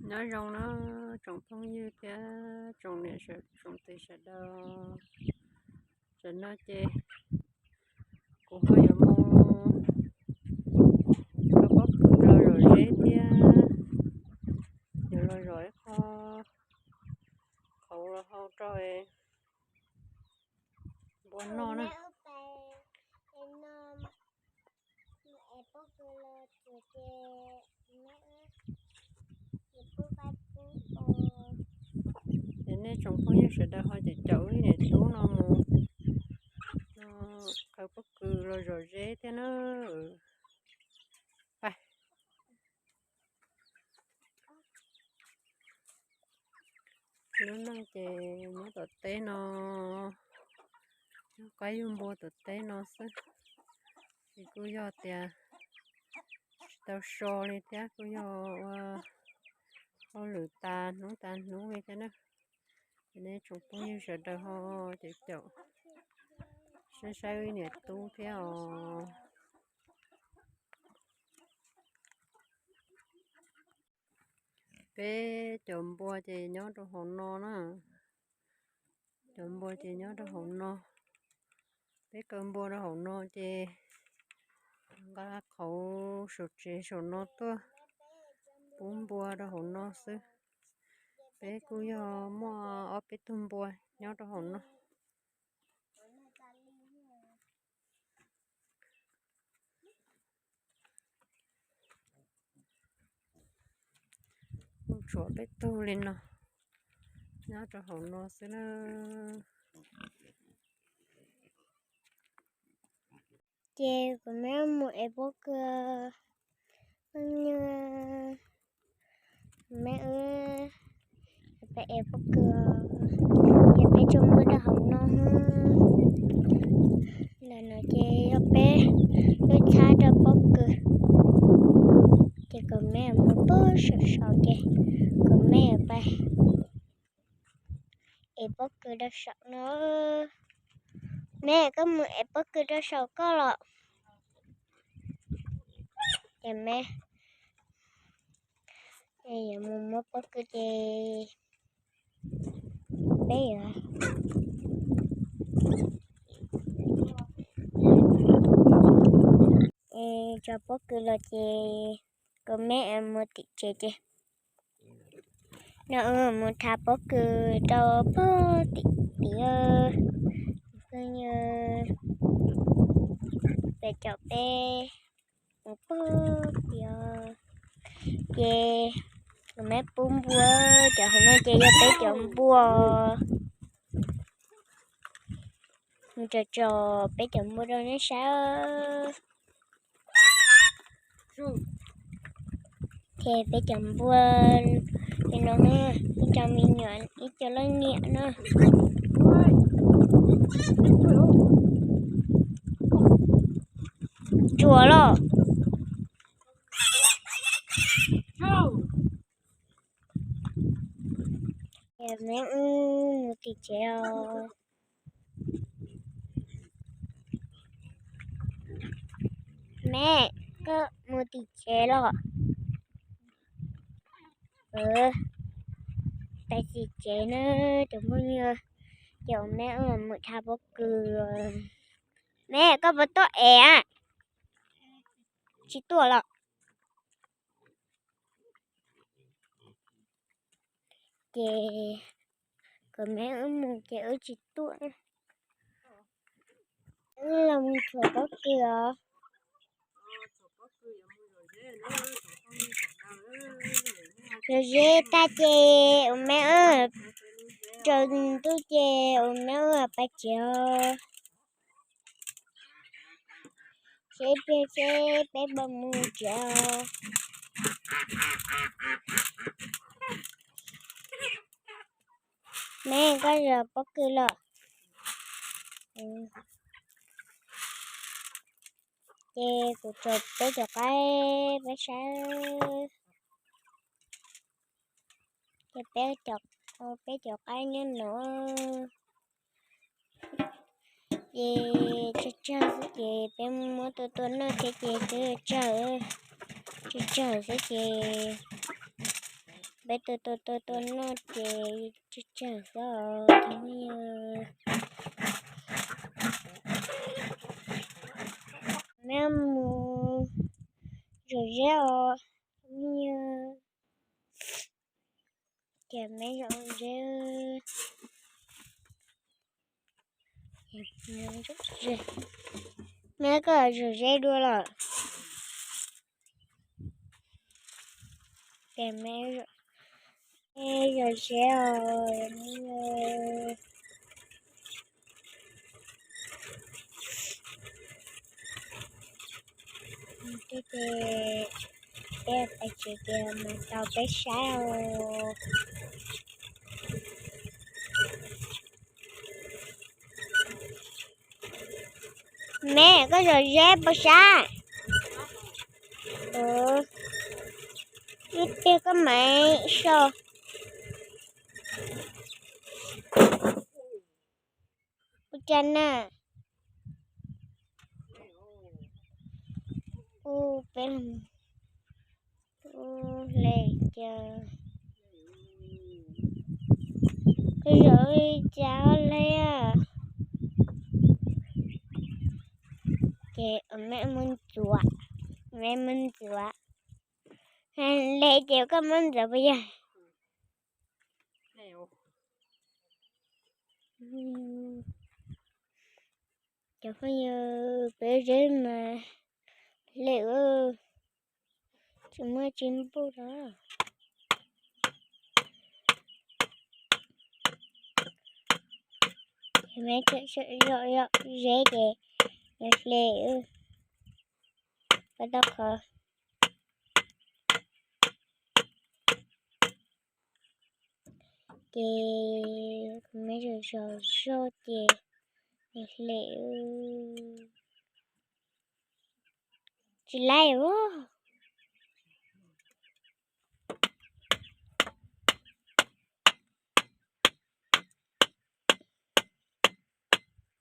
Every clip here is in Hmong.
Nyob zoo na tsoom phooj ywg thiab tsoom niam tsoom txiv sawv daws. Tam no ces kuv ho yuav mus khawb pob kws los zom zeb thiab yuav los zom ib qho qhauv los hau rau npua noj na. Ces nej tsoom phooj ywg sawv daws ho caum caum wb niam tub no mus khawb pob kws los zom zeb thiab na. Lub neej ces nyob tom teb no, yug qaib yug npua tom teb no xwb. Ces kuj yog tias tsis tau so li thiab kuj yog ua hauj lwm tas hnub tas hnub li thiab na. Ces nej tsoom phooj ywg sawv daws ho caum caum saib saib wb niam tub thiab os. Peb cov npua ces nyob rau hauv no na. Cov npua ces nyob rau hauv no. Peb kaw npua rau hauv no ces nqa qhauv saum tsev saum no tuaj pub npua rau hauv no xwb. Peb kuj yog muaj ob peb tug npua nyob rau hauv no. Kuj tshuav peb tug li no nyob rau hauv no xwb na. Ces kuv me mus ev pob kws, me wb peb ev pob kws, ces peb tso npua rau hauv no. Ntawm no ces yog peb lub txhab rau pob kws. Ces kuv me mus pug saum saud ces kuv me pais ev pob kws rau saum no. Me, koj mus ev pob kws rau saum koj los. Ces me yuav mus muab pob kws ces peb yuav tso pob kws los ces kuv me mus tim tsev ces no mus thav pob kws rau pog tim tid. Peb caum peb mus pog tim, ces kuv me pub npua, cov hauv no ces yog peb cov npua. Mus tso tso peb cov npua rau nej saib. Ces peb cov npua li no, ib co me nyuam ib co leej niam na. Tsuas los. Me wb mus tim tsev os. Me, koj mus tim tsev los? Mus tim tsev na, tus phooj ywg, ces me wb mus thav pob kws. Me, koj puas tuaj ev? Tsis tuaj los? Ces kom me wb mus ces wb tsis tuaj. Wb los mus thav pob kws os. Zom zeb tag ces ua me wb, tsaus ntuj ces ua me wb pais tsev os. Seb ib pliag seb peb puas mus tsev os. Me, koj zom pob kws los? Ces kuv tso peb cov qaib peb saib. Ces peb cov, peb cov qaib nyob no. Ces tsawg tsawg xwb ces peb muab tua tua noj thiab ces twb tsawg, tsawg tsawg xwb ces Peb tua tua tua tua noj ces tsawg tsawg xwb os. Meb mus zom zeb os. Ces meb zom zeb. Meb koj zom zeb dua los. Ces meb zom zeb os. Peb pais tsev ces mas tau peb saib os. Meb koj zom zeb puas saib? Ib pliag koj mam so. Ua cas na? Ua peb hle cas? Koj zom li cas hle? Ces meb muab ntxuav, meb muab ntxuav. Hle ces koj muab ntxuav puas yog? Cov phooj ywg, peb zeb mas hle, tsis muaj tsis npuj los. Zeb ces hle, peb tau qhov. Ces kuv meb zom zog zog ces hle, tsis laib os.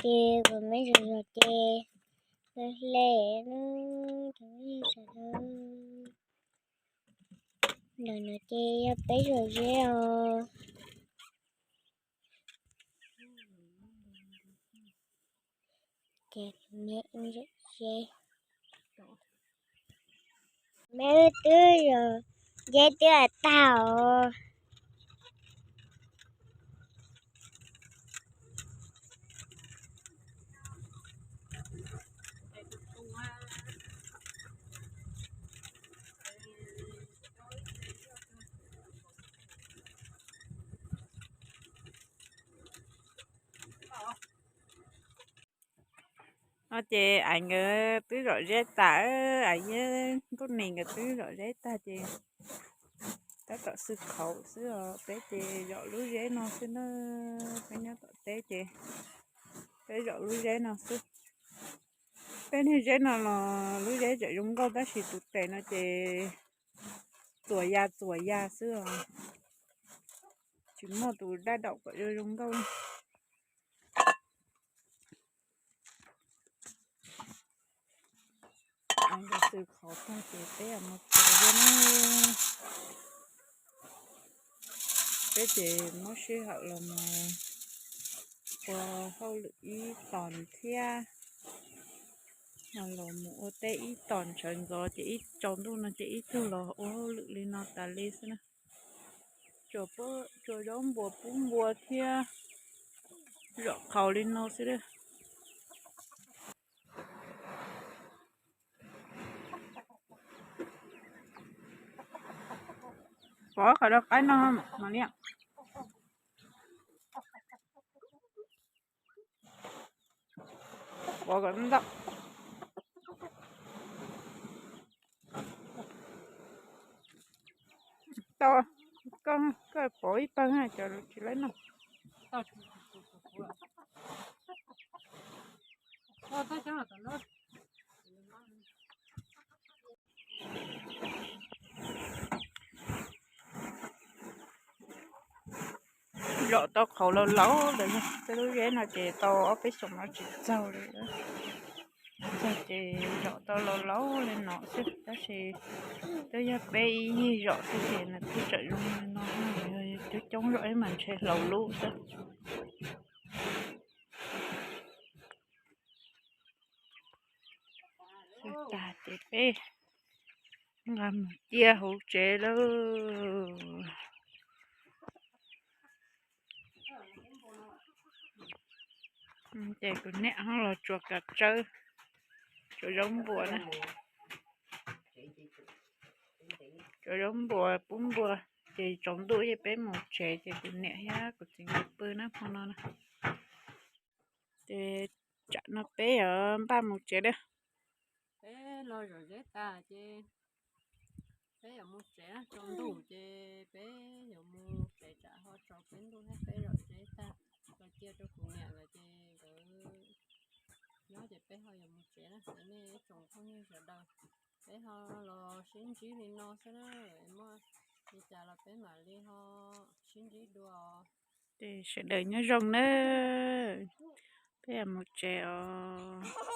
Ces kuv meb zom zog ces hle, hle, cov phooj ywg sawv daws. Ntawm no ces yog peb zom zeb os. Ces meb zom zeb, meb twb zom zeb twb tag os. No ces Aiv nkawd twb zom zeb tas, Aiv thiab Nkauj Nis nkawd twb zom zeb tag ces tab tom xwb khaum xwb os. Peb ces zom lub zeb no xwb na, peb nyob tom teb ces peb zom lub zeb no xwb. Peb niag zeb no los lub zeb tseem zoo nkauj tab sis tus tes no ces txuas ya txuas ya xwb os, tsis muaj tus daj daum kom zoo zoo nkauj. Nkawd xwb khaum tag ces peb mus tsev na. Peb ces muab sij hawm los mus ua hauj lwm ib tos thiab. Los mus ua teb ib tos, sawv ntxov ces ib tsaus ntuj no ces ib tug los ua hauj lwm li no tas li xwb na. Tsuas zaub npua pub npua thiab zom qhaus li no xwb. Pov qhov rau qaib no mas li. Pov kom ntau. Tau, koj pov ib pawg, cov tsis laib noj. Zom tau qhauv laus laus lawm, tej lub zeb no ces tau ob peb xyoos no tsis txaug li. Ces zom tau laus laus li no xwb, tab sis twb yog peb ib yig zom xwb ces nws kuj tseem zoo li no, yog coob coob zom ib mas ntshe hlaus lub xwb. Xwb tag ces peb nqa mus cia hauv tsev lawm. Ces kuv niam ho los tsuav kav tsawb, tsuav zaub npua na, tsuav zaub npua pub npua. Ces tsaus ntuj ces peb mus tsev ces kuv niam thiab kuv txiv nkawd pw na hmo no na. Ces tsam no peb yuav npaj mus tsev lawm. Peb los zom zeb tas ces peb yuav mus tsev na, tsaus ntuj ces peb yuav mus tsev, tsam ho tsaus peb ntuj thiab peb zom zeb tag los cia rau kuv niam lawm ces nkawd nyob ces peb ho yuav mus tsev na. Es nej ib tsoom phooj ywg sawv daws, peb ho los sib ntsib li no xwb na, muaj li cas los peb mam li ho sib ntsib dua. Ces sawv daws nyob zoo nawb, peb yuav mus tsev os.